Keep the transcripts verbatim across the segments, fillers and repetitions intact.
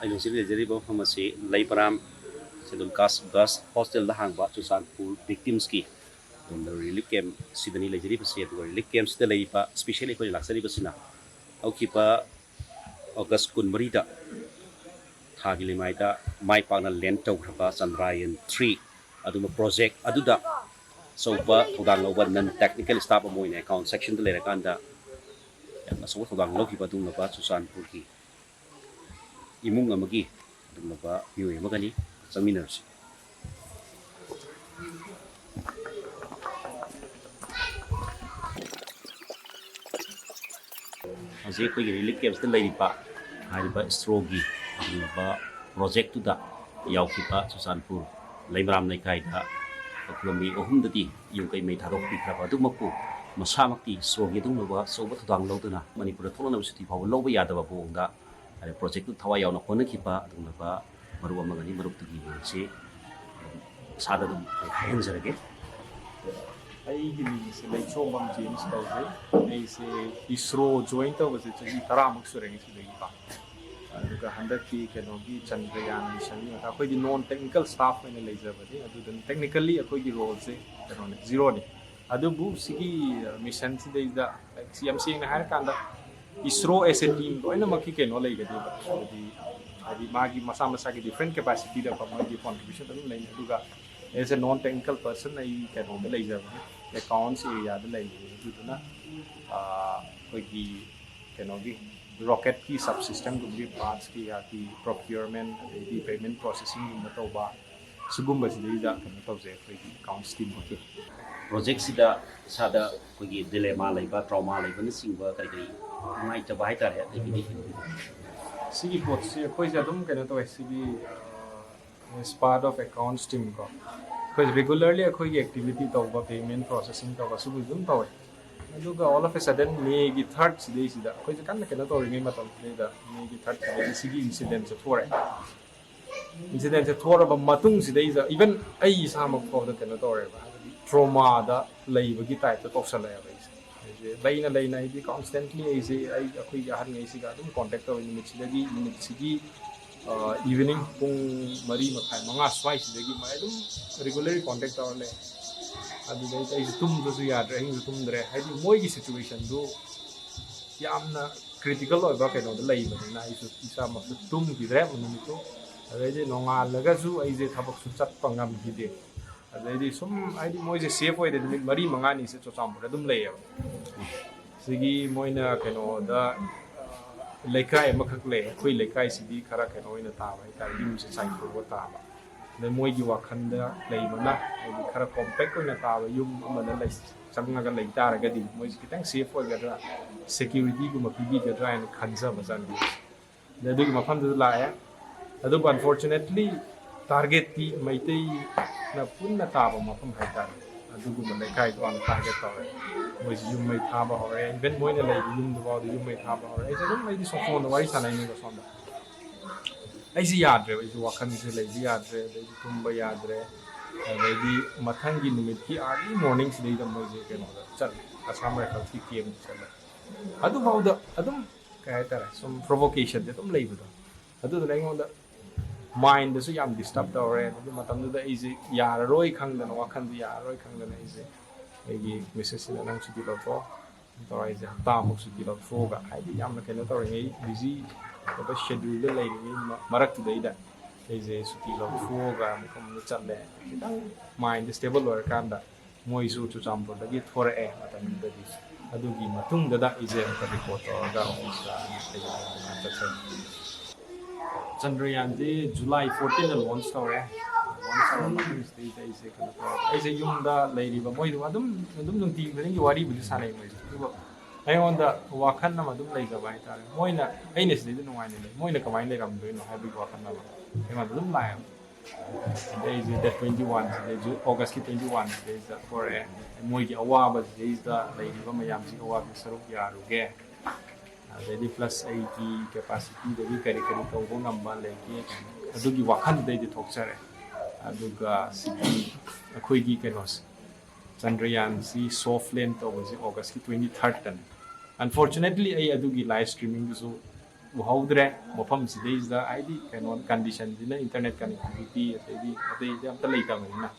ꯑꯩꯅ ꯍꯧꯖꯤꯛ ꯂꯩꯖꯔꯤꯕ ꯃꯐꯝ ꯑꯁꯤ ꯂꯩꯃꯔꯥꯝ Scheduled Caste Girls Hostel ꯗ ꯍꯥꯡꯕ ꯆꯨꯔꯆꯥꯟꯄꯨꯔ victims ꯀꯤ ꯑꯗꯣꯝꯗ relief camp ꯁꯤꯗꯅꯤ ꯂꯩꯖꯔꯤꯕꯁꯤ꯫ ꯑꯗꯨꯒ relief camp ꯁꯤꯗ ꯂꯩꯔꯤꯕ, specially ꯑꯩꯈꯣꯏꯅ ꯂꯥꯛꯆꯔꯤꯕꯁꯤꯅ ꯍꯧꯈꯤꯕ August ꯀꯨꯟꯃꯔꯤꯗ ꯊꯥꯒꯤ ꯂꯩꯃꯥꯏꯗ ꯃꯥꯏ ꯄꯥꯛꯅ land ꯇꯧꯈ꯭ꯔꯕ Chandrayaan three ꯑꯗꯨꯒꯨꯝꯕ project ꯑꯗꯨꯗ ꯑꯆꯧꯕ ꯊꯧꯗꯥꯡ ꯂꯧꯕ non technical staff ꯑꯃ ꯑꯣꯏꯅ account section ꯗ ꯂꯩꯔꯀꯥꯟꯗ ꯌꯥꯝꯅ ꯑꯆꯧꯕ ꯊꯧꯗꯥꯡ ꯂꯧꯈꯤꯕ ꯑꯗꯨꯒꯨꯝꯂꯕ ꯆꯨꯔꯆꯥꯟꯄꯨꯔꯒꯤ ꯏꯃꯨꯡ ꯑꯃꯒꯤ ꯑꯗꯨꯒꯨꯝꯂꯕ ꯃꯤꯑꯣꯏ ꯑꯃꯒꯅꯤ꯫ ꯆꯪꯃꯤꯟꯅꯔꯁꯤ꯫ ꯍꯧꯖꯤꯛ ꯑꯩꯈꯣꯏꯒꯤ relief camp ꯁꯤꯗ ꯂꯩꯔꯤꯕ ꯍꯥꯏꯔꯤꯕ ISRO ꯒꯤ ꯑꯗꯨꯒꯨꯝꯂꯕ project ꯇꯨꯗ ꯌꯥꯎꯈꯤꯕ ꯆꯨꯔꯆꯥꯟꯄꯨꯔ ꯂꯩꯃꯔꯥꯝ ꯂꯩꯀꯥꯏꯗ ꯑꯩꯈꯣꯏ ꯃꯤ ꯑꯍꯨꯝꯗꯗꯤ ꯌꯨꯝ ꯀꯩ ꯃꯩ ꯊꯥꯗꯣꯛꯄꯤꯈ꯭ꯔꯕ ꯑꯗꯨꯃꯛꯄꯨ, ꯃꯁꯥꯃꯛꯇꯤ ISRO ꯒꯤ ꯑꯗꯨꯒꯨꯝꯂꯕ ꯑꯆꯧꯕ ꯊꯧꯗꯥꯡ ꯂꯧꯗꯨꯅ ꯃꯅꯤꯄꯨꯔꯗ ꯊꯣꯛꯂꯛꯅꯕ ꯁꯨꯇꯤ ꯐꯥꯎꯕ ꯂꯧꯕ ꯌꯥꯗꯕ ꯃꯑꯣꯡꯗ ꯍꯥꯏꯔꯤꯕ project ꯇꯨ ꯊꯋꯥꯏ ꯌꯥꯎꯅ ꯍꯣꯠꯅꯈꯤꯕ ꯑꯗꯨꯒꯨꯝꯂꯕ ꯃꯔꯨꯞ ꯑꯃꯒꯅꯤ꯫ ꯃꯔꯨꯞꯇꯨꯒꯤ ꯃꯤꯡꯁꯤ ꯃꯁꯥꯗ ꯑꯗꯨꯝ ꯑꯩ ꯍꯥꯏꯍꯟꯖꯔꯒꯦ꯫ ꯑꯩꯒꯤ ꯃꯤꯡꯁꯦ ꯂꯩꯆꯣꯝꯕꯝ ꯖꯦꯝꯁ ꯀꯧꯖꯩ꯫ ꯑꯩꯁꯦ ISRO join ꯇꯧꯕꯁꯦ ꯆꯍꯤ ꯇꯔꯥꯃꯨꯛ ꯁꯨꯔꯦ ꯉꯁꯤꯗꯒꯤꯀꯣ꯫ ꯑꯗꯨꯒ ꯍꯟꯗꯛꯀꯤ ꯀꯩꯅꯣꯒꯤ Chandrayaan mission ꯒꯤ ꯃꯇꯥꯡ, ꯑꯩꯈꯣꯏꯗꯤ non technical staff ꯑꯣꯏꯅ ꯂꯩꯖꯕꯅꯤ, ꯑꯗꯨꯗꯨꯅ technically ꯑꯩꯈꯣꯏꯒꯤ role ꯁꯦ ꯀꯩꯅꯣꯅꯦ, zero ꯅꯤ꯫ ꯑꯗꯨꯕꯨ ꯁꯤꯒꯤ mission ꯁꯤꯗꯩꯗ ꯌꯥꯝ ꯁꯦꯡꯅ ꯍꯥꯏꯔꯀꯥꯟꯗ ISRO as a team ꯂꯣꯏꯅꯃꯛꯀꯤ ꯀꯩꯅꯣ ꯂꯩꯒꯗꯣꯏꯕ, ꯍꯥꯏꯗꯤ, ꯍꯥꯏꯗꯤ ꯃꯥꯒꯤ ꯃꯁꯥ ꯃꯁꯥꯒꯤ different capacity ꯗꯀꯣ ꯃꯣꯏꯒꯤ contribution ꯑꯗꯨꯝ ꯂꯩꯅꯤ꯫ ꯑꯗꯨꯒ as a non technical person ꯑꯩ ꯀꯩꯅꯣꯗ ꯂꯩꯖꯕꯅꯤ, accounts area ꯗ ꯂꯩꯕꯅꯤ꯫ ꯑꯗꯨꯗꯨꯅ ꯑꯥ, ꯑꯩꯈꯣꯏꯒꯤ ꯀꯩꯅꯣꯒꯤ rocket ꯀꯤ subsystem ꯒꯨꯝꯕꯒꯤ parts ꯀꯩꯀꯥꯒꯤ procurement, ꯑꯗꯩꯗꯤ payment processing ꯒꯨꯝꯕ ꯇꯧꯕ, ꯁꯤꯒꯨꯝꯕꯁꯤꯗꯩꯗ ꯀꯩꯅꯣ ꯇꯧꯖꯩ ꯑꯩꯈꯣꯏꯒꯤ accounts team ꯃꯈꯩ꯫ Project ꯁꯤꯗ ꯏꯁꯥꯗ ꯑꯩꯈꯣꯏꯒꯤ dilemma ꯂꯩꯕ, trauma ꯂꯩꯕꯅꯆꯤꯡꯕ ꯀꯔꯤ ꯀꯔꯤ ꯅꯨꯡꯉꯥꯏꯇꯕ ꯍꯥꯏꯇꯥꯔꯦ, ꯑꯇꯩꯒꯤꯗꯤ? ꯁꯤꯒꯤ ꯄꯣꯠꯁꯦ ꯑꯩꯈꯣꯏꯁꯦ ꯑꯗꯨꯝ ꯀꯩꯅꯣ ꯇꯧꯋꯦ, ꯁꯤꯒꯤ, ꯑ, as part of accounts team ꯀꯣ, ꯑꯩꯈꯣꯏ regularly ꯑꯩꯈꯣꯏꯒꯤ activity ꯇꯧꯕ, payment processing ꯇꯧꯕ, ꯁꯤꯕꯨ ꯑꯗꯨꯝ ꯇꯧꯋꯦ꯫ ꯑꯗꯨꯒ all of a sudden ꯃꯦꯒꯤ ꯊꯥꯔꯠ ꯁꯤꯗꯩꯁꯤꯗ ꯑꯩꯈꯣꯏꯁꯦ ꯀꯟꯅ ꯀꯩꯅꯣ ꯇꯧꯔꯤꯉꯩ ꯃꯇꯝꯁꯤꯗꯩꯗ ꯃꯦꯒꯤ ꯊꯥꯔꯠ ꯁꯤꯗꯩꯗ ꯁꯤꯒꯤ incident ꯁꯦ ꯊꯣꯛꯑꯦ꯫ Incident ꯁꯦ ꯊꯣꯛꯑꯕ ꯃꯇꯨꯡꯁꯤꯗꯩꯗ even ꯑꯩ ꯏꯁꯥꯃꯛ ꯐꯥꯎꯗ ꯀꯩꯅꯣ ꯇꯧꯔꯦꯕ, ꯍꯥꯏꯕꯗꯤ trauma ꯗ ꯂꯩꯕꯒꯤ type ꯇ ꯇꯧꯁꯜꯂꯛꯑꯦꯕ ꯑꯩꯁꯦ꯫ ꯑꯩꯁꯦ ꯂꯩꯅ ꯂꯩꯅ ꯑꯩꯗꯤ constantly ꯑꯩꯁꯦ ꯑꯩ ꯑꯩꯈꯣꯏꯒꯤ ꯑꯍꯟꯉꯩꯁꯤꯒ ꯑꯗꯨꯝ contact ꯇꯧꯋꯦ꯫ ꯅꯨꯃꯤꯠꯁꯤꯗꯒꯤ, ꯅꯨꯃꯤꯠꯁꯤꯒꯤ ꯏꯚꯤꯅꯤꯡ ꯄꯨꯡ ꯃꯔꯤ ꯃꯈꯥꯏ, ꯃꯉꯥ ꯁ꯭ꯋꯥꯏꯁꯤꯗꯒꯤ ꯃꯣꯏ ꯑꯗꯨꯝ ꯔꯤꯒꯨꯂꯔꯂꯤ ꯀꯣꯟꯇꯦꯛ ꯇꯧꯔ ꯂꯩ꯫ ꯑꯗꯨꯗꯩꯗꯤ ꯑꯩꯁꯨ ꯇꯨꯝꯕꯁꯨ ꯌꯥꯗ꯭ꯔꯦ, ꯑꯍꯤꯡꯁꯨ ꯇꯨꯝꯗ꯭ꯔꯦ꯫ ꯍꯥꯏꯗꯤ ꯃꯣꯏꯒꯤ ꯁꯤꯆꯨꯋꯦꯁꯟꯗꯨ ꯌꯥꯝꯅ ꯀ꯭ꯔꯤꯇꯤꯀꯦꯜ ꯑꯣꯏꯕ ꯀꯩꯅꯣꯗ ꯂꯩꯕꯅꯤꯅ ꯑꯩꯁꯨ ꯏꯁꯥꯃꯛꯁꯨ ꯇꯨꯝꯈꯤꯗ꯭ꯔꯦ ꯅꯨꯃꯤꯠꯇꯨ꯫ ꯑꯗꯩꯗꯤ ꯅꯣꯡꯉꯥꯜꯂꯒꯁꯨ ꯑꯩꯁꯦ ꯊꯕꯛꯁꯨ ꯆꯠꯄ ꯉꯝꯈꯤꯗꯦ꯫ ꯑꯗꯩꯗꯤ ꯁꯨꯝ ꯍꯥꯏꯗꯤ ꯃꯣꯏꯁꯦ ꯁꯦꯐ ꯑꯣꯏꯗꯦ, ꯅꯨꯃꯤꯠ ꯃꯔꯤ ꯃꯉꯥꯅꯤꯁꯦ ꯆꯨꯔꯆꯥꯟꯄꯨꯔꯗ ꯑꯗꯨꯝ ꯂꯩꯌꯦꯕ꯫ ꯁꯤꯒꯤ ꯃꯣꯏꯅ ꯀꯩꯅꯣꯗ, ꯑ, ꯂꯩꯀꯥꯏ ꯑꯃꯈꯛ ꯂꯩ, ꯑꯩꯈꯣꯏ ꯂꯩꯀꯥꯏꯁꯤꯗꯤ ꯈꯔ ꯀꯩꯅꯣ ꯑꯣꯏꯅ ꯇꯥꯕ ꯍꯥꯏꯇꯥꯔꯦ, ꯌꯨꯝꯁꯦ ꯆꯥꯏꯊꯣꯛꯑꯒ ꯇꯥꯕ꯫ ꯑꯗꯩ ꯃꯣꯏꯒꯤ ꯋꯥꯈꯜꯗ ꯂꯩꯕꯅ ꯍꯥꯏꯗꯤ ꯈꯔ ꯀꯣꯝꯄꯦꯛ ꯑꯣꯏꯅ ꯇꯥꯕ ꯌꯨꯝ ꯑꯃꯗ ꯂꯩ, ꯆꯪꯉꯒ ꯂꯩ ꯇꯥꯔꯒꯗꯤ ꯃꯣꯏꯁꯦ ꯈꯤꯇꯪ ꯁꯦꯐ ꯑꯣꯏꯒꯗ꯭ꯔꯥ, ꯁꯦꯀ꯭ꯌꯨꯔꯤꯇꯤꯒꯨꯝꯕ ꯄꯤꯕꯤꯒꯗ꯭ꯔꯥ ꯍꯥꯏꯅ ꯈꯟꯖꯕ ꯆꯥꯟꯕꯤꯗꯨ꯫ ꯑꯗꯩ ꯑꯗꯨꯒꯤ ꯃꯐꯝꯗꯨꯗ ꯂꯥꯛꯑꯦ꯫ ꯑꯗꯨꯕꯨ unfortunately target ꯇꯤ ꯃꯩꯇꯩꯅ ꯄꯨꯟꯅ ꯇꯥꯕ ꯃꯐꯝ ꯍꯥꯏꯇꯥꯔꯦ, ꯑꯗꯨꯒꯨꯝꯕ ꯂꯩꯀꯥꯏꯗꯣ ꯍꯥꯟꯅ target ꯇꯧꯔꯦ꯫ ꯃꯣꯏꯁꯤ ꯌꯨꯝ ꯃꯩ ꯊꯥꯕ ꯍꯧꯔꯦ, even ꯃꯣꯏꯅ ꯂꯩꯕ ꯌꯨꯝꯗꯨꯐꯥꯎꯗ ꯌꯨꯝ ꯃꯩ ꯊꯥꯕ ꯍꯧꯔꯦ꯫ ꯑꯩꯁꯦ ꯑꯗꯨꯝ, ꯑꯩꯗꯤ ꯁꯣꯝꯗ ꯋꯥꯔꯤ ꯁꯥꯟꯅꯩꯅꯦꯕ ꯁꯣꯝꯗ꯫ ꯑꯩꯁꯦ ꯌꯥꯗ꯭ꯔꯦꯕ, ꯑꯩꯁꯦ ꯋꯥꯈꯜꯁꯦ ꯂꯩꯕ ꯌꯥꯗ꯭ꯔꯦ, ꯑꯗꯩꯗꯤ ꯇꯨꯝꯕ ꯌꯥꯗ꯭ꯔꯦ꯫ ꯑꯗꯩꯗꯤ ꯃꯊꯪꯒꯤ ꯅꯨꯃꯤꯠꯀꯤ early morning ꯁꯤꯗꯩꯗ ꯃꯣꯏꯁꯦ ꯀꯩꯅꯣꯗ ꯆꯠꯂꯦ, Assam Rifles ꯀꯤ camp ꯇ ꯆꯠꯂꯦ꯫ ꯑꯗꯨꯐꯥꯎꯗ ꯑꯗꯨꯝ ꯀꯩ ꯍꯥꯏꯇꯥꯔꯦ, ꯁꯨꯝ provocation ꯁꯦ ꯑꯗꯨꯝ ꯂꯩꯕꯗꯣ, ꯑꯗꯨꯗꯨꯅ ꯑꯩꯉꯣꯟꯗ mind ꯗꯁꯨ ꯌꯥꯝ disturb ꯇꯧꯔꯦ꯫ ꯑꯗꯨ ꯃꯇꯝꯗꯨꯗ ꯑꯩꯁꯦ ꯌꯥꯔꯔꯣꯏ ꯈꯪꯗꯅ, ꯋꯥꯈꯜꯁꯦ ꯌꯥꯔꯔꯣꯏ ꯈꯪꯗꯅ ꯑꯩꯁꯦ, ꯑꯩꯒꯤ ꯃꯤꯁꯦꯁꯁꯤꯅ "ꯅꯪ ꯁꯨꯇꯤ ꯂꯧꯊꯣꯛꯑꯣ" ꯇꯧꯔ ꯑꯩꯁꯦ ꯍꯞꯇꯥꯃꯨꯛ ꯁꯨꯇꯤ ꯂꯧꯊꯣꯛꯑꯒ, ꯍꯥꯏꯗꯤ ꯌꯥꯝꯅ ꯀꯩꯅꯣ ꯇꯧꯔꯤꯉꯩ, busy ꯑꯣꯏꯕ schedule ꯗ ꯂꯩꯔꯤꯉꯩ ꯃ-, ꯃꯔꯛꯇꯨꯗꯩꯗ ꯑꯩꯁꯦ ꯁꯨꯇꯤ ꯂꯧꯊꯣꯛꯑꯒ ꯃꯐꯝꯗ ꯆꯠꯂꯦ꯫ ꯈꯤꯇꯪ mind ꯁꯦ stable ꯑꯣꯏꯔꯀꯥꯟꯗ ꯃꯣꯏꯁꯨ ꯆꯨꯔꯆꯥꯟꯄꯨꯔꯗꯒꯤ ꯊꯣꯔꯛꯑꯦ ꯃꯇꯝꯗꯨꯗꯗꯤ꯫ ꯑꯗꯨꯒꯤ ꯃꯇꯨꯡꯗꯗ ꯑꯩꯁꯦ ꯑꯃꯨꯛꯀ record ꯇꯧꯔꯒ office ꯇ ꯑꯩ ꯆꯠꯆꯩ꯫ ꯆꯟꯗ꯭ꯔꯌꯥꯟꯁꯦ July fourteen ꯗ launch ꯇꯧꯔꯦ꯫ Launch ꯇꯧꯔ ꯃꯇꯨꯡꯁꯤꯗꯩꯗ ꯑꯩꯁꯦ ꯀꯩꯅꯣ ꯇꯧꯔꯦ꯫ ꯑꯩꯁꯦ ꯌꯨꯝꯗ ꯂꯩꯔꯤꯕ ꯃꯣꯏꯗꯣ ꯑꯗꯨꯝ, ꯑꯗꯨꯝ ꯅꯨꯡꯇꯤ ꯈꯨꯗꯤꯡꯒꯤ ꯋꯥꯔꯤꯕꯨꯗꯤ ꯁꯥꯟꯅꯩ ꯃꯣꯏꯁꯦ꯫ ꯑꯗꯨꯕꯨ ꯑꯩꯉꯣꯟꯗ ꯋꯥꯈꯜ ꯑꯃ ꯑꯗꯨꯝ ꯂꯩꯖꯕ ꯍꯥꯏꯇꯥꯔꯦ꯫ ꯃꯣꯏꯅ, ꯑꯩꯅ ꯁꯤꯗꯩꯗ ꯅꯨꯡꯉꯥꯏꯅ ꯂꯩ, ꯃꯣꯏꯅ ꯀꯃꯥꯏꯅ ꯂꯩꯔꯝꯗꯣꯏꯅꯣ ꯍꯥꯏꯕꯒꯤ ꯋꯥꯈꯜ ꯑꯃ ꯑꯩꯉꯣꯟꯗ ꯑꯗꯨꯝ ꯂꯥꯛꯑꯦꯕ꯫ ꯑꯗꯩ ꯑꯩꯁꯦ date twenty one ꯁꯤꯗꯩꯁꯨ, August ꯀꯤ twenty one ꯁꯤꯗꯩꯁꯤꯗ ꯊꯣꯔꯛꯑꯦ꯫ ꯃꯣꯏꯒꯤ ꯑꯋꯥꯕꯁꯤꯗꯩꯁꯤꯗ ꯂꯩꯔꯤꯕ ꯃꯌꯥꯝꯁꯤꯒꯤ ꯑꯋꯥꯕꯒꯤ ꯁꯔꯨꯛ ꯌꯥꯔꯨꯒꯦ꯫ ꯑꯗꯩꯗꯤ plus ꯑꯩꯒꯤ capacity ꯗꯒꯤ ꯀꯔꯤ ꯀꯔꯤ ꯇꯧꯕ ꯉꯝꯕ ꯂꯩꯒꯦ, ꯑꯗꯨꯒꯤ ꯋꯥꯈꯜꯗꯨꯗꯩꯗꯤ ꯊꯣꯛꯆꯔꯦ꯫ ꯑꯗꯨꯒ ꯁꯤꯒꯤ ꯑꯩꯈꯣꯏꯒꯤ ꯀꯩꯅꯣꯁꯦ, ꯆꯟꯗ꯭ꯔꯌꯥꯟꯁꯤ soft land ꯇꯧꯕꯁꯤ August ꯀꯤ twenty third ꯇꯅꯤ꯫ Unfortunately ꯑꯩ ꯑꯗꯨꯒꯤ live streaming ꯗꯨꯁꯨ ꯎꯍꯧꯗ꯭ꯔꯦ꯫ ꯃꯐꯝꯁꯤꯗꯩꯁꯤꯗ ꯍꯥꯏꯗꯤ ꯀꯩꯅꯣ condition ꯁꯤꯅ internet connectivity ꯑꯗꯩꯗꯤ ꯑꯇꯩꯗꯤ ꯑꯝꯇ ꯂꯩꯇꯕꯅꯤꯅ꯫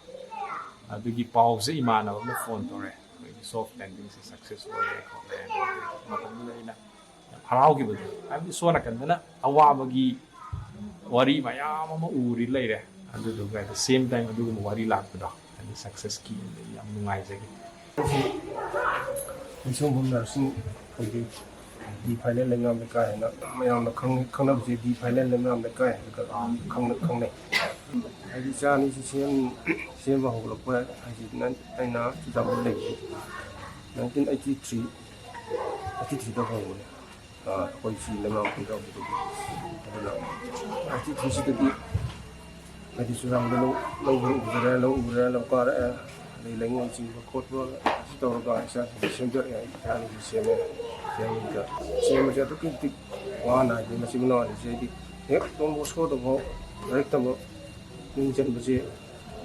ꯑꯗꯨꯒꯤ ꯄꯥꯎꯁꯦ ꯏꯃꯥꯟꯅꯕ ꯑꯃꯅ phone ꯇꯧꯔꯛꯑꯦ, "ꯑꯩꯈꯣꯏꯒꯤ soft landing ꯁꯦ success ꯑꯣꯏꯔꯦ ꯈꯣꯠꯂꯦ"꯫ ꯃꯇꯝꯗꯨꯗ ꯑꯩꯅ ꯌꯥꯝ ꯍꯔꯥꯎꯈꯤꯕꯗꯣ, ꯍꯥꯏꯕꯗꯤ ꯁꯣꯝ ꯅꯥꯀꯟꯗꯅ ꯑꯋꯥꯕꯒꯤ ꯋꯥꯔꯤ ꯃꯌꯥꯝ ꯑꯃ ꯎꯔꯤ ꯂꯩꯔꯦ, ꯑꯗꯨꯗꯨꯒ at the same time ꯑꯗꯨꯒꯨꯝꯕ ꯋꯥꯔꯤ ꯂꯥꯛꯄꯗꯣ, ꯍꯥꯏꯗꯤ success ꯀꯤ ꯌꯥꯝ ꯅꯨꯡꯉꯥꯏꯖꯈꯤ꯫ ꯅꯤꯡꯁꯤꯡꯐꯝ ꯅꯔꯁꯤꯡ ꯑꯩꯈꯣꯏꯒꯤ ꯗꯤ ꯐꯥꯏꯅꯦꯜ ꯂꯩꯉꯥꯝ ꯂꯩꯀꯥꯏ ꯍꯥꯏꯅ ꯃꯌꯥꯝꯅ ꯈꯪ-, ꯈꯪꯅꯕꯁꯦ ꯗꯤ ꯐꯥꯏꯅꯦꯜ ꯂꯩꯉꯥꯝ ꯂꯩꯀꯥꯏ ꯍꯥꯏꯅ ꯈꯪꯅ-, ꯈꯪꯅꯩ꯫ ꯍꯥꯏꯗꯤ ꯏꯆꯥ ꯑꯅꯤꯁꯤ ꯁꯦꯝ-, ꯁꯦꯝꯕ ꯍꯧꯒꯠꯂꯛꯄ ꯍꯥꯏꯁꯤꯅ ꯑꯩꯅ ꯆꯨꯔꯆꯥꯟꯄꯨꯔ ꯂꯩꯕꯁꯦ nineteen eighty three, eighty three ꯗ ꯍꯧꯕꯅꯦ꯫ ꯑꯩꯈꯣꯏ ꯁꯤ ꯂꯩꯉꯥꯝ ꯈꯨꯟꯗ꯭ꯔꯥꯎꯕꯤꯗꯒꯤ꯫ ꯑꯗꯨꯅ ꯑꯥꯏꯇꯤ ꯊ꯭ꯔꯤꯁꯤꯗꯒꯤ ꯍꯥꯏꯗꯤ ꯆꯨꯔꯥꯡꯗ ꯂꯧ, ꯂꯧ ꯎꯖꯔꯦ, ꯂꯧ ꯎꯔꯦ, ꯂꯧ ꯀꯥꯔꯛꯑꯦ, ꯑꯗꯩ ꯂꯩꯉꯣꯏ ꯆꯤꯡꯕ ꯈꯣꯠꯄ ꯁꯤ ꯇꯧꯔꯒ ꯏꯆꯥꯁꯤꯡꯁꯦ ꯁꯦꯝꯖꯔꯛꯑꯦ꯫ ꯏꯆꯥꯁꯤꯡꯁꯦ ꯁꯦꯝꯃꯦ꯫ ꯁꯦꯝꯕꯁꯦ ꯑꯗꯨꯛꯀꯤ ꯃꯇꯤꯛ ꯋꯥꯅ ꯍꯥꯏꯗꯤ ꯃꯆꯤꯟ ꯃꯅꯥꯎ ꯑꯅꯤꯁꯦ ꯍꯥꯏꯗꯤ ꯍꯦꯛ ꯗꯣꯟ ꯕꯣꯁꯀꯣꯗꯐꯥꯎ ꯂꯥꯏꯔꯤꯛ ꯇꯝꯕ ꯃꯤꯡ ꯆꯟꯕꯁꯦ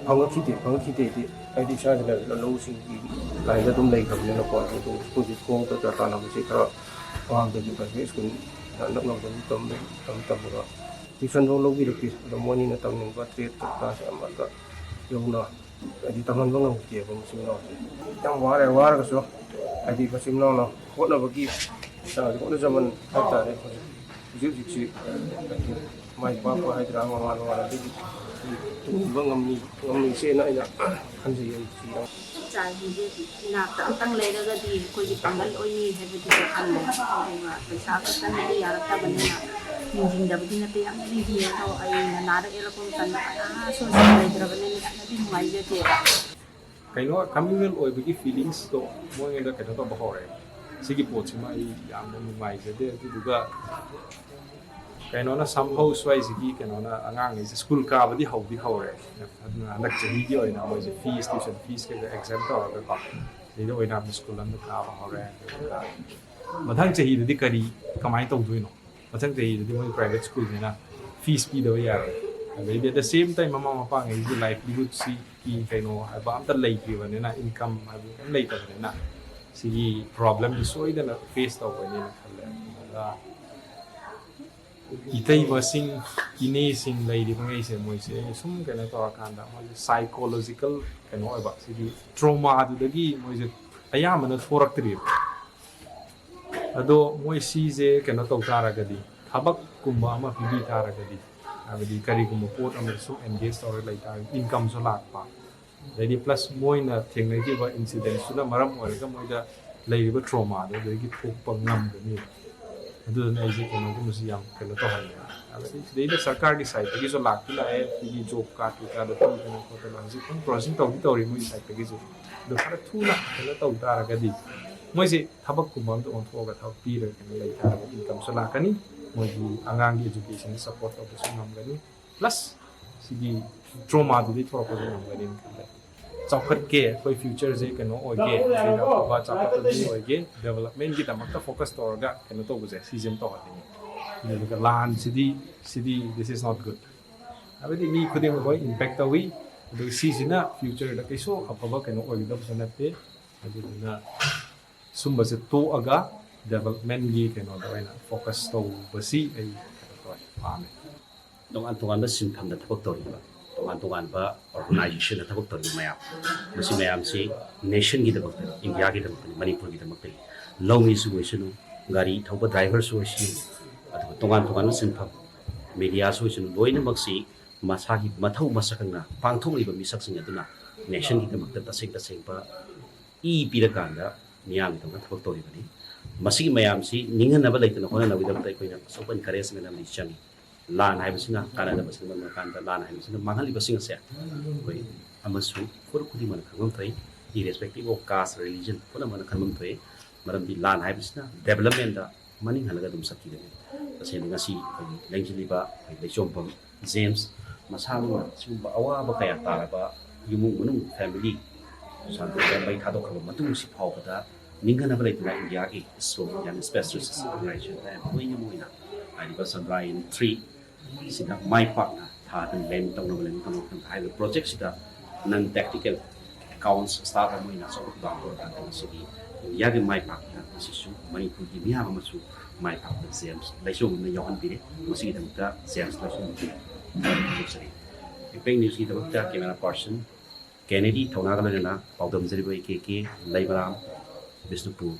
ꯐꯪꯉꯛꯈꯤꯗꯦ꯫ ꯐꯪꯉꯛꯈꯤꯗꯦꯗꯤ ꯑꯩꯗꯤ ꯏꯁꯥꯁꯤꯅ ꯂꯧꯁꯤꯡꯒꯤ ꯂꯥꯏꯟꯗ ꯑꯗꯨꯝ ꯂꯩꯈ꯭ꯔꯕꯅꯤꯅꯀꯣ꯫ ꯑꯗꯨ ꯍꯧꯖꯤꯛ ꯈꯣꯡ ꯀꯩꯀꯥ ꯇꯥꯟꯅꯕꯁꯦ ꯈꯔ ꯃꯃꯥꯡꯗꯒꯤ private school ꯅꯛꯅꯕꯗ ꯑꯗꯨꯝ ꯇꯝ-, ꯇꯝ-, ꯇꯝꯃꯒ tuition ꯐꯥꯎ ꯂꯧꯕꯤꯔꯛꯇꯦ꯫ ꯑꯗꯣ ꯃꯣꯏꯅꯤꯅ ꯇꯝꯅꯤꯡꯕ trade ꯀꯩꯀꯥꯁꯦ ꯑꯃꯠꯇ ꯌꯧꯅ ꯍꯥꯏꯗꯤ ꯇꯝꯍꯟꯕ ꯉꯝꯈꯤꯗꯦꯕ ꯃꯆꯤꯟ ꯃꯅꯥꯎꯁꯦ꯫ ꯌꯥꯝ ꯋꯥꯔꯦ꯫ ꯋꯥꯔꯒꯁꯨ ꯍꯥꯏꯗꯤ ꯃꯆꯤꯟ ꯃꯅꯥꯎꯅ ꯍꯣꯠꯅꯕꯒꯤ ꯏꯁꯥꯒꯤ ꯍꯣꯠꯅꯖꯃꯟ ꯍꯥꯏꯇꯥꯔꯦ꯫ ꯍꯧꯖꯤꯛ ꯍꯧꯖꯤꯛ ꯍꯧꯖꯤꯛꯁꯤ ꯍꯥꯏꯗꯤ ꯃꯥꯏ ꯄꯥꯛꯄ ꯍꯥꯏꯗ꯭ꯔꯥ, ꯃꯃꯥꯟ ꯃꯃꯥꯟꯅꯕꯗꯒꯤ ꯇꯨꯡꯕ ꯉꯝꯃꯤ, ꯉꯝꯃꯤꯁꯦꯅ ꯑꯩꯅ ꯈꯟꯖꯩ ꯑꯩꯁꯤ꯫ ꯏꯆꯥꯁꯤꯡꯁꯦ ꯏꯅꯥꯛꯇ ꯑꯝꯇꯪ ꯂꯩꯔꯒꯗꯤ ꯑꯩꯈꯣꯏꯒꯤ ꯄꯥꯡꯒꯜ ꯑꯣꯏꯅꯤ ꯍꯥꯏꯕꯗꯨꯁꯨ ꯈꯜꯂꯦ꯫ ꯑꯗꯨꯒ ꯄꯩꯁꯥ ꯈꯛꯇꯅꯗꯤ ꯌꯥꯔꯛꯇꯕꯅꯤꯅ ꯌꯦꯡꯁꯤꯟꯗꯕꯗꯤ ꯅꯠꯇꯦ, ꯌꯥꯝ ꯅꯤꯡꯊꯤꯅ꯫ ꯑꯗꯣ ꯑꯩꯅ ꯅꯥꯔꯛ ꯌꯦꯛꯂꯛꯄ ꯃꯇꯝꯗ ꯀꯅꯥ ꯁꯣꯏꯗꯅ ꯂꯩꯇ꯭ꯔꯕꯅꯤꯅ ꯌꯥꯝꯅꯗꯤ ꯅꯨꯡꯉꯥꯏꯖꯗꯦ꯫ ꯀꯩꯅꯣ communal ꯑꯣꯏꯕꯒꯤ feelings ꯇꯣ ꯃꯣꯏꯉꯣꯟꯗ ꯀꯩꯅꯣ ꯇꯧꯕ ꯍꯧꯔꯦ꯫ ꯁꯤꯒꯤ ꯄꯣꯠꯁꯤꯃ ꯑꯩ ꯌꯥꯝꯅ ꯅꯨꯡꯉꯥꯏꯖꯗꯦ꯫ ꯑꯗꯨꯗꯨꯒ ꯀꯩꯅꯣꯅ somehow ꯁ꯭ꯋꯥꯏꯁꯤꯒꯤ ꯀꯩꯅꯣꯅ ꯑꯉꯥꯡꯈꯩꯁꯦ school ꯀꯥꯕꯗꯤ ꯍꯧꯗꯤ ꯍꯧꯔꯦ꯫ ꯑꯗꯨꯅ ꯍꯟꯗꯛ ꯆꯍꯤꯒꯤ ꯑꯣꯏꯅ ꯃꯣꯏꯁꯦ fees, tuition fees ꯀꯩꯀꯥ exempt ꯇꯧꯔꯒꯀꯣ, ꯁꯤꯗ ꯑꯣꯏꯅ school ꯑꯃꯗ ꯀꯥꯕ ꯍꯧꯔꯦ꯫ ꯑꯗꯨꯒ ꯃꯊꯪ ꯆꯍꯤꯗꯗꯤ ꯀꯔꯤ, ꯀꯃꯥꯏꯅ ꯇꯧꯗꯣꯏꯅꯣ? ꯃꯊꯪ ꯆꯍꯤꯗꯗꯤ ꯃꯣꯏ private school ꯅꯤꯅ fees ꯄꯤꯗꯕ ꯌꯥꯔꯣꯏ꯫ ꯑꯗꯩꯗꯤ at the same time ꯃꯃꯥ ꯃꯄꯥꯉꯩꯒꯤ livelihood ꯁꯤꯒꯤ ꯀꯩꯅꯣ ꯍꯥꯏꯕ ꯑꯝꯇ ꯂꯩꯇ꯭ꯔꯤꯕꯅꯤꯅ, income ꯍꯥꯏꯕ ꯑꯝ ꯂꯩꯇꯕꯅꯤꯅ, ꯁꯤꯒꯤ problem ꯁꯤ ꯁꯣꯏꯗꯅ face ꯇꯧꯒꯅꯤꯅ ꯈꯜꯂꯦ꯫ ꯑꯗꯨꯒ ꯏꯇꯩꯃꯁꯤꯡ, ꯏꯅꯦꯁꯤꯡ ꯂꯩꯔꯤꯕꯉꯩꯁꯦ, ꯃꯣꯏꯁꯦ ꯁꯨꯝ ꯀꯩꯅꯣ ꯇꯧꯔꯀꯥꯟꯗ ꯃꯣꯏꯁꯦ ꯁꯥꯏꯀꯣꯂꯣꯖꯤꯀꯦꯜ ꯀꯩꯅꯣ ꯑꯣꯏꯕ, ꯁꯤꯒꯤ ꯇ꯭ꯔꯣꯃꯥꯗꯨꯗꯒꯤ ꯃꯣꯏꯁꯦ ꯑꯌꯥꯝꯕꯅ ꯊꯣꯔꯛꯇ꯭ꯔꯤꯕ꯫ ꯑꯗꯣ ꯃꯣꯏ ꯁꯤꯁꯦ ꯀꯩꯅꯣ ꯇꯧ ꯇꯥꯔꯒꯗꯤ, ꯊꯕꯛꯀꯨꯝꯕ ꯑꯃ ꯄꯤꯕꯤ ꯇꯥꯔꯒꯗꯤ, ꯍꯥꯏꯕꯗꯤ ꯀꯔꯤꯒꯨꯝꯕ ꯄꯣꯠ ꯑꯃꯗ ꯁꯨꯝ ꯑꯦꯡꯒꯦꯖ ꯇꯧꯔꯒ ꯂꯩ ꯇꯥꯔꯒꯗꯤ, ꯏꯟꯀꯝꯁꯨ ꯂꯥꯛꯄ, ꯑꯗꯩꯗꯤ ꯄ꯭ꯂꯁ ꯃꯣꯏꯅ ꯊꯦꯡꯅꯈꯤꯕ ꯏꯟꯁꯤꯗꯦꯟꯁꯇꯨꯅ ꯃꯔꯝ ꯑꯣꯏꯔꯒ ꯃꯣꯏꯗ ꯂꯩꯔꯤꯕ ꯇ꯭ꯔꯣꯃꯥꯗꯣ ꯑꯗꯨꯗꯒꯤ ꯊꯣꯛꯄ ꯉꯝꯒꯅꯤ꯫ ꯑꯗꯨꯗꯨꯅ ꯑꯩꯁꯦ ꯀꯩꯅꯣꯒꯨꯝꯕꯁꯤ ꯌꯥꯝ ꯀꯩꯅꯣ ꯇꯧꯍꯟꯅꯤꯡꯉꯦ꯫ ꯑꯗꯒꯤ ꯁꯤꯗꯩꯗ ꯁꯔꯀꯥꯔꯒꯤ ꯁꯥꯏꯠꯇꯒꯤꯁꯨ ꯂꯥꯛꯇꯤ ꯂꯥꯛꯑꯦ, ꯑꯩꯈꯣꯏꯒꯤ ꯖꯣꯕ ꯀꯥꯔꯗ ꯀꯩꯀꯥꯗꯣ ꯄꯤꯗꯅ ꯈꯣꯠꯇꯅ ꯍꯧꯖꯤꯛ ꯑꯗꯨꯝ ꯄ꯭ꯔꯣꯁꯦꯁꯤꯡ ꯇꯧꯗꯤ ꯇꯧꯔꯤ ꯃꯣꯏꯒꯤ ꯁꯥꯏꯠꯇꯒꯤꯁꯨ꯫ ꯑꯗꯣ ꯈꯔ ꯊꯨꯅ ꯀꯩꯅꯣ ꯇꯧ ꯇꯥꯔꯒꯗꯤ, ꯃꯣꯏꯁꯦ ꯊꯕꯛꯀꯨꯝꯕ ꯑꯝꯗ ꯑꯣꯟꯊꯣꯛꯑꯒ ꯊꯕꯛ ꯄꯤꯔꯒ ꯀꯩꯅꯣ ꯂꯩ ꯇꯥꯔꯒꯗꯤ ꯏꯟꯀꯝꯁꯨ ꯂꯥꯛꯀꯅꯤ, ꯃꯣꯏꯒꯤ ꯑꯉꯥꯡꯒꯤ ꯑꯦꯖꯨꯀꯦꯁꯟ ꯁꯞꯄꯣꯔꯠ ꯇꯧꯕꯁꯨ ꯉꯝꯒꯅꯤ, ꯄ꯭ꯂꯁ ꯁꯤꯒꯤ ꯇ꯭ꯔꯣꯃꯥꯗꯨꯗꯤ ꯊꯣꯔꯛꯄꯁꯨ ꯉꯝꯒꯅꯤꯅ ꯈꯜꯂꯦ꯫ ꯆꯥꯎꯈꯠꯀꯦ, ꯑꯩꯈꯣꯏ ꯐ꯭ꯌꯨꯆꯔꯁꯦ ꯀꯩꯅꯣ ꯑꯣꯏꯒꯦ, ꯑꯗꯩꯗꯤ ꯑꯐꯕ ꯆꯥꯎꯈꯠꯄ ꯃꯤ ꯑꯣꯏꯒꯦ, ꯗꯦꯕꯂꯞꯃꯦꯟꯒꯤꯗꯃꯛꯇ ꯐꯣꯀꯁ ꯇꯧꯔꯒ ꯀꯩꯅꯣ ꯇꯧꯕꯁꯦ, ꯁꯤꯁꯦ ꯑꯃ ꯇꯧꯍꯟꯅꯤꯡꯉꯤ꯫ ꯑꯗꯨꯒ ꯂꯥꯟꯁꯤꯗꯤ, ꯁꯤꯗꯤ this is not good꯫ ꯍꯥꯏꯕꯗꯤ ꯃꯤ ꯈꯨꯗꯤꯡꯃꯛ ꯂꯣꯏ ꯏꯝꯄꯦꯛ ꯇꯧꯏ꯫ ꯑꯗꯨꯒ ꯁꯤꯁꯤꯅ ꯐ꯭ꯌꯨꯆꯔꯗ ꯀꯩꯁꯨ ꯑꯐꯕ ꯀꯩꯅꯣ ꯑꯣꯏꯒꯗꯕꯁꯨ ꯅꯠꯇꯦ꯫ ꯑꯗꯨꯗꯨꯅ ꯁꯨꯝꯕꯁꯦ ꯇꯣꯛꯑꯒ ꯗꯦꯕꯂꯞꯃꯦꯟꯒꯤ ꯀꯩꯅꯣꯗ ꯑꯣꯏꯅ ꯐꯣꯀꯁ ꯇꯧꯕꯁꯤ ꯑꯩ ꯀꯩꯅꯣ ꯇꯧꯋꯦ, ꯄꯥꯝꯃꯦ꯫ ꯇꯣꯉꯥꯟ ꯇꯣꯉꯥꯟꯕ ꯁꯤꯟꯐꯝꯗ ꯊꯕꯛ ꯇꯧꯔꯤꯕ, ꯇꯣꯉꯥꯟ ꯇꯣꯉꯥꯟꯕ ꯑꯣꯔꯒꯅꯥꯏꯖꯦꯁꯟꯗ ꯊꯕꯛ ꯇꯧꯔꯤꯕ ꯃꯌꯥꯝ, ꯃꯁꯤ ꯃꯌꯥꯝꯁꯤ ꯅꯦꯁꯟꯒꯤꯗꯃꯛꯇꯅꯤ, ꯏꯟꯗꯤꯌꯥꯒꯤꯗꯃꯛꯇꯅꯤ, ꯃꯅꯤꯄꯨꯔꯒꯤꯗꯃꯛꯇꯅꯤ꯫ ꯂꯧꯃꯤꯁꯨ ꯑꯣꯏꯁꯅꯨ, ꯒꯥꯔꯤ ꯊꯧꯕ ꯗ꯭ꯔꯥꯏꯚꯔꯁꯨ ꯑꯣꯏꯁꯅꯨ, ꯑꯗꯨꯒ ꯇꯣꯉꯥꯟ ꯇꯣꯉꯥꯟꯕ ꯁꯤꯟꯐꯝ, ꯃꯦꯗꯤꯌꯥꯁꯨ ꯑꯣꯏꯁꯅꯨ, ꯂꯣꯏꯅꯃꯛꯁꯤ ꯃꯁꯥꯒꯤ ꯃꯊꯧ ꯃꯁꯛ ꯈꯪꯅ ꯄꯥꯡꯊꯣꯛꯂꯤꯕ ꯃꯤꯁꯛꯁꯤꯡ ꯑꯗꯨꯅ ꯅꯦꯁꯟꯒꯤꯗꯃꯛꯇ ꯇꯁꯦꯡ ꯇꯁꯦꯡꯕ ꯏ ꯄꯤꯔꯀꯥꯟꯗ ꯃꯤꯌꯥꯝꯒꯤꯗꯃꯛꯇ ꯊꯕꯛ ꯇꯧꯔꯤꯕꯅꯤ꯫ ꯃꯁꯤꯒꯤ ꯃꯌꯥꯝꯁꯤ ꯅꯤꯡꯍꯟꯅꯕ ꯂꯩꯇꯅ ꯍꯣꯠꯅꯅꯕꯒꯤꯗꯃꯛꯇ ꯑꯩꯈꯣꯏꯅ ꯑꯆꯧꯕ ꯏꯟꯀꯔꯦꯖꯃꯦꯟ ꯑꯃꯗꯤ ꯆꯪꯏ꯫ ꯂꯥꯟ ꯍꯥꯏꯕꯁꯤꯅ ꯀꯥꯟꯅꯗꯕ ꯁꯤꯟꯕ ꯀꯥꯟꯗ, ꯂꯥꯟ ꯍꯥꯏꯕꯁꯤꯅ ꯃꯥꯡꯍꯜꯂꯤꯕꯁꯤꯡ ꯑꯁꯦ ꯑꯩꯈꯣꯏ ꯑꯃꯁꯨ ꯐꯨꯔꯨꯞ ꯈꯨꯗꯤꯡꯃꯛꯅ ꯈꯪꯐꯝ ꯊꯣꯛꯏ, irrespective of caste, religion, ꯄꯨꯝꯅꯃꯛꯅ ꯈꯪꯐꯝ ꯊꯣꯛꯏ꯫ ꯃꯔꯝꯗꯤ ꯂꯥꯟ ꯍꯥꯏꯕꯁꯤꯅ ꯗꯦꯕꯂꯞꯃꯦꯟꯗ ꯃꯅꯤꯡ ꯍꯜꯂꯒ ꯑꯗꯨꯝ ꯆꯠꯈꯤꯒꯅꯤ꯫ ꯇꯁꯦꯡꯅ ꯉꯁꯤ ꯑꯩꯈꯣꯏꯒꯤ ꯂꯦꯡꯁꯤꯜꯂꯤꯕ ꯑꯩꯈꯣꯏ ꯂꯩꯆꯣꯝꯐꯝ ꯖꯦꯝꯁ ꯃꯁꯥꯃꯛꯅ ꯁꯤꯒꯨꯝꯕ ꯑꯋꯥꯕ ꯀꯌꯥ ꯇꯥꯔꯕ ꯏꯃꯨꯡ ꯃꯅꯨꯡ, ꯐꯦꯃꯤꯂꯤ, ꯁꯥꯟꯇꯣꯛꯇ ꯃꯩ ꯊꯥꯗꯣꯛꯈ꯭ꯔꯕ ꯃꯇꯨꯡ ꯁꯤ ꯐꯥꯎꯕꯗ ꯅꯤꯡꯍꯟꯅꯕ ꯂꯩꯇꯅ ꯏꯟꯗꯤꯌꯥꯒꯤ ꯏꯁꯔꯣ, ꯏꯟꯗꯤꯌꯥꯟ ꯁ꯭ꯄꯦꯁ ꯔꯤꯁꯔꯁ ꯑꯣꯔꯒꯅꯥꯏꯖꯦꯁꯟ ꯂꯣꯏꯅ ꯑꯣꯏꯅ ꯍꯥꯏꯔꯤꯕ ꯆꯟꯗ꯭ꯔꯥꯌꯟ ꯊ꯭ꯔꯤ ꯁꯤꯗ ꯃꯥꯏ ꯄꯥꯛꯅ ꯊꯥꯗꯨꯅ ꯂꯦꯟ ꯇꯧꯅꯕ, ꯂꯦꯟ ꯇꯧꯅꯕ ꯃꯇꯝꯗ ꯍꯥꯏꯔꯤꯕ ꯄ꯭ꯔꯣꯖꯦꯛꯁꯤꯗ ꯅꯟ ꯇꯦꯛꯅꯤꯀꯦꯜ ꯑꯦꯀꯥꯎꯟꯁ ꯁ꯭ꯇꯥꯐ ꯑꯃ ꯑꯣꯏꯅ ꯑꯆꯧꯕ ꯊꯧꯗꯥꯡ ꯂꯧꯔꯀꯥꯟꯗ ꯉꯁꯤꯗꯤ ꯏꯟꯗꯤꯌꯥꯒꯤ ꯃꯥꯏ ꯄꯥꯛꯄꯗ ꯉꯁꯤꯁꯨ ꯃꯅꯤꯄꯨꯔꯒꯤ ꯃꯤꯌꯥꯝ ꯑꯃꯁꯨ ꯃꯥꯏ ꯄꯥꯛꯄꯗ ꯖꯦꯝꯁ ꯂꯩꯁꯣꯝꯅ ꯌꯥꯎꯍꯟꯕꯤꯔꯦ꯫ ꯃꯁꯤꯒꯤꯗꯃꯛꯇ ꯖꯦꯝꯁ ꯂꯩꯁꯣꯝꯕꯨ ꯊꯥꯒꯠꯆꯔꯤ꯫ ꯏꯝꯄꯦꯛ ꯅ꯭ꯌꯨꯁꯀꯤꯗꯃꯛꯇ ꯀꯦꯃꯦꯔꯥ ꯄꯥꯔꯁꯟ ꯀꯦꯅꯦꯗꯤ ꯊꯧꯅꯥꯒ ꯂꯣꯏꯅꯅ ꯄꯥꯎꯗꯝꯖꯔꯤꯕ ꯑꯩ ꯀꯦ ꯀꯦ ꯂꯩꯃꯔꯥꯝ, ꯕꯤꯁꯅꯨꯄꯨꯔ꯫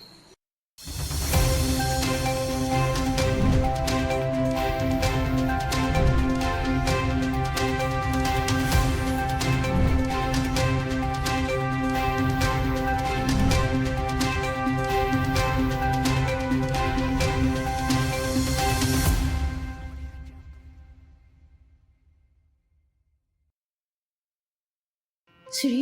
ꯁꯤꯔꯤ꯫